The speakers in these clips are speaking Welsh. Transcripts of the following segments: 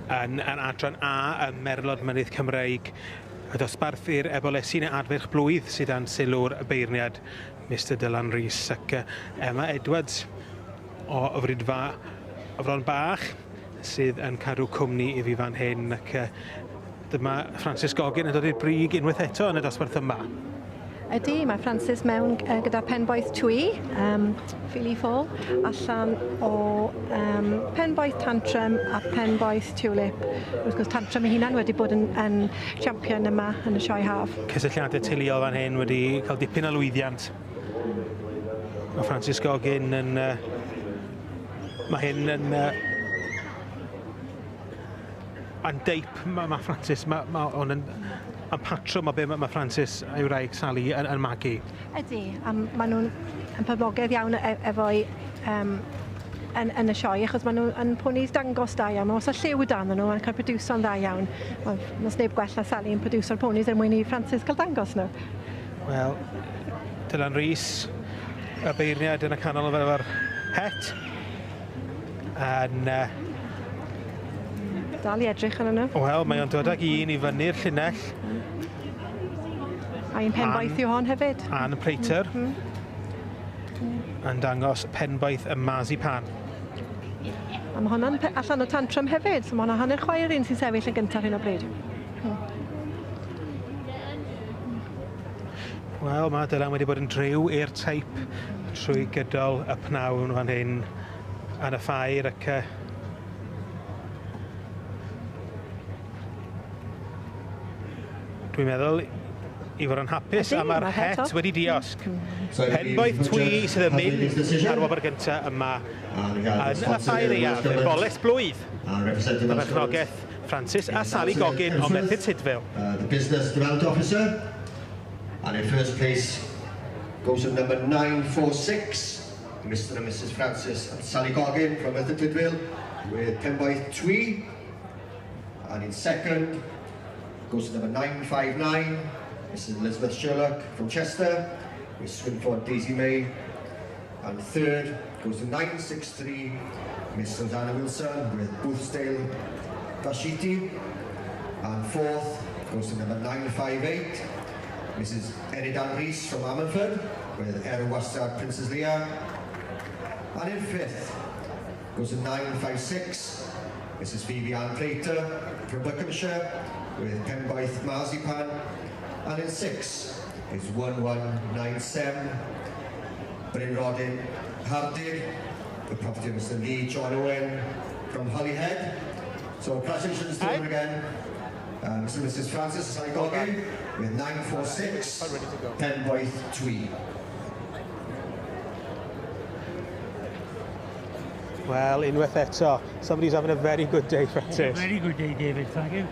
yn yr adran A y Merlod Mynydd Cymreig. Y dosbarth i'r ebolesi neu adferch blwydd sydd dan sylw'r beirniad Mr Dylan Rees ac Emma Edwards o Fridfa Fron Bach sydd yn cadw cwmni i fi fan hyn ac dyma Francis Goggin yn dod i'r brig unwaith eto yn y dosbarth yma. Ydy, mae Francis mewn gyda Penboeth Twi, Philly Fall, allan o Penboeth Tantrum a Penboeth Tulip. Wrth gwrs, Tantrum ei hunan wedi bod yn, yn champion yma yn y sioe haf. Cysylltiadau teuluol fan hyn wedi cael dipyn o lwyddiant. Mae Francis Goggin yn... mae hyn yn... Yn deip, mae ma Francis, mae ma hwn yn, yn patrwm o be mae ma Francis a'i wraig Sally yn, yn magu. Ydy, a maen nhw'n yn poblogaidd iawn efo'i yn, yn y sioe, achos maen nhw'n yn ponis dangos da iawn. Mae os y lliw dan nhw, mae'n cael produso'n dda iawn. Mae neb gwell na Sally yn produso'r ponis er mwyn i Francis cael dangos nhw. Wel, Dylan Rees, y beirniad yn y canol efo'r het. Yn... Dal i edrych arno nhw. Wel, mae o'n dod ag un i fyny'r llinell. A un penboeth yw hon hefyd. Ann Prater. Yn dangos penboeth y marzipan. A mae honna'n allan o Tantrum hefyd, so mae hwnna hanner chwaer un sy'n sefyll yn gyntaf hyn o bryd. Wel, mae Dylan wedi bod yn driw i'r teip trwy gydol y pnawn fan hyn yn y ffair ac dwi'n meddwl i fod yn hapus a mae'r het wedi diosg. Penboeth Twi sydd yn mynd ar wobr gyntaf yma yn y ffair aeaf, Boles Blwydd. Y berchnogaeth Francis a Sally Goggin o Merthyr Tudful. The Business Development Officer, and in first place goes to number 946, Mr and Mrs Francis and Sally Goggin from Merthyr Tudful with Penboeth Twi. And in second goes to number 959, Mrs Elizabeth Sherlock from Chester with Swinford Daisy May. And third goes to 963, Miss Susanna Wilson with Boothsdale Bashiti. And fourth goes to number 958, Mrs Eridan Rees from Ammanford with Aerowastad Princess Leah. And in fifth goes to 956, Mrs Phoebe Ann Prater from Buckinghamshire with Penboeth Marzipan. And in sixth is 1197, Bryn Rodin Hardig, the property of Mr Lee John Owen from Holyhead. So congratulations to them again. Mr and Mrs Francis Sally Goggin with 946, Penboeth Twi. Well, unwaith eto, somebody's having a very good day, Francis. Yeah, very good day, David, thank you.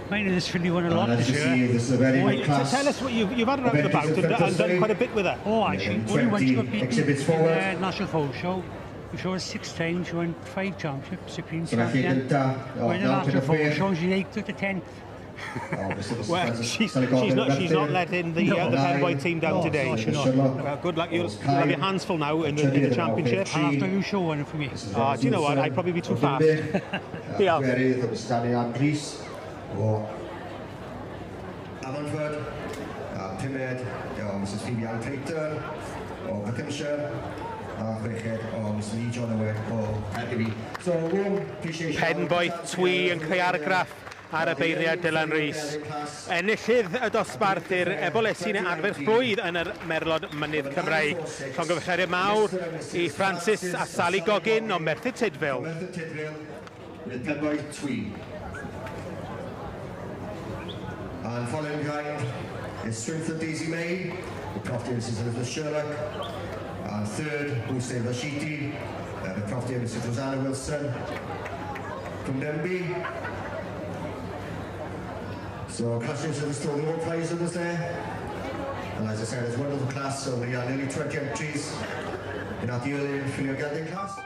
Mine is this filly won a lot this year. See, this is a very good class. Tell us what you've had around the bout and done quite a bit with her. Oh, actually, only once got beaten in the National Foal Show. We showed her 6 times, she won 5 championships, Supreme Champion. Won the National Foal Show, she's 8th to the 10th. Well, she's not letting the Penboeth team down today. No, well, good luck. You'll have your hands full now in the championship. I'll have to you show one for me. Do you know what? I'd probably be too fast. Diolch. O Ammanford, a pumed o Mrs Phoebe Ann Prater o Buckinghamshire, a chweched o Mrs Lee John Owen o Caergybi. So, warm appreciation. Penboeth Twi yn creu argraff ar y beirniad Dylan Rees. Enillydd y dosbarth i'r ebolesi neu adferch blwydd yn yr Merlod Mynydd Cymreig. Llongyfarchiadau mawr i Francis a Sally Goggin o Merthyr Tudful. Merthyr Tudful with Penboeth Twi. And following behind is Swinford Daisy May, the property of Mrs Elizabeth Sherlock. And third, Boothsdale Rashidi, the property of Mrs Rosanna Wilson from Denby. So congratulations to all the prize winners there. And as I said, it's a wonderful class, so we are nearly 20 entries in our yearly Filio Gelding class.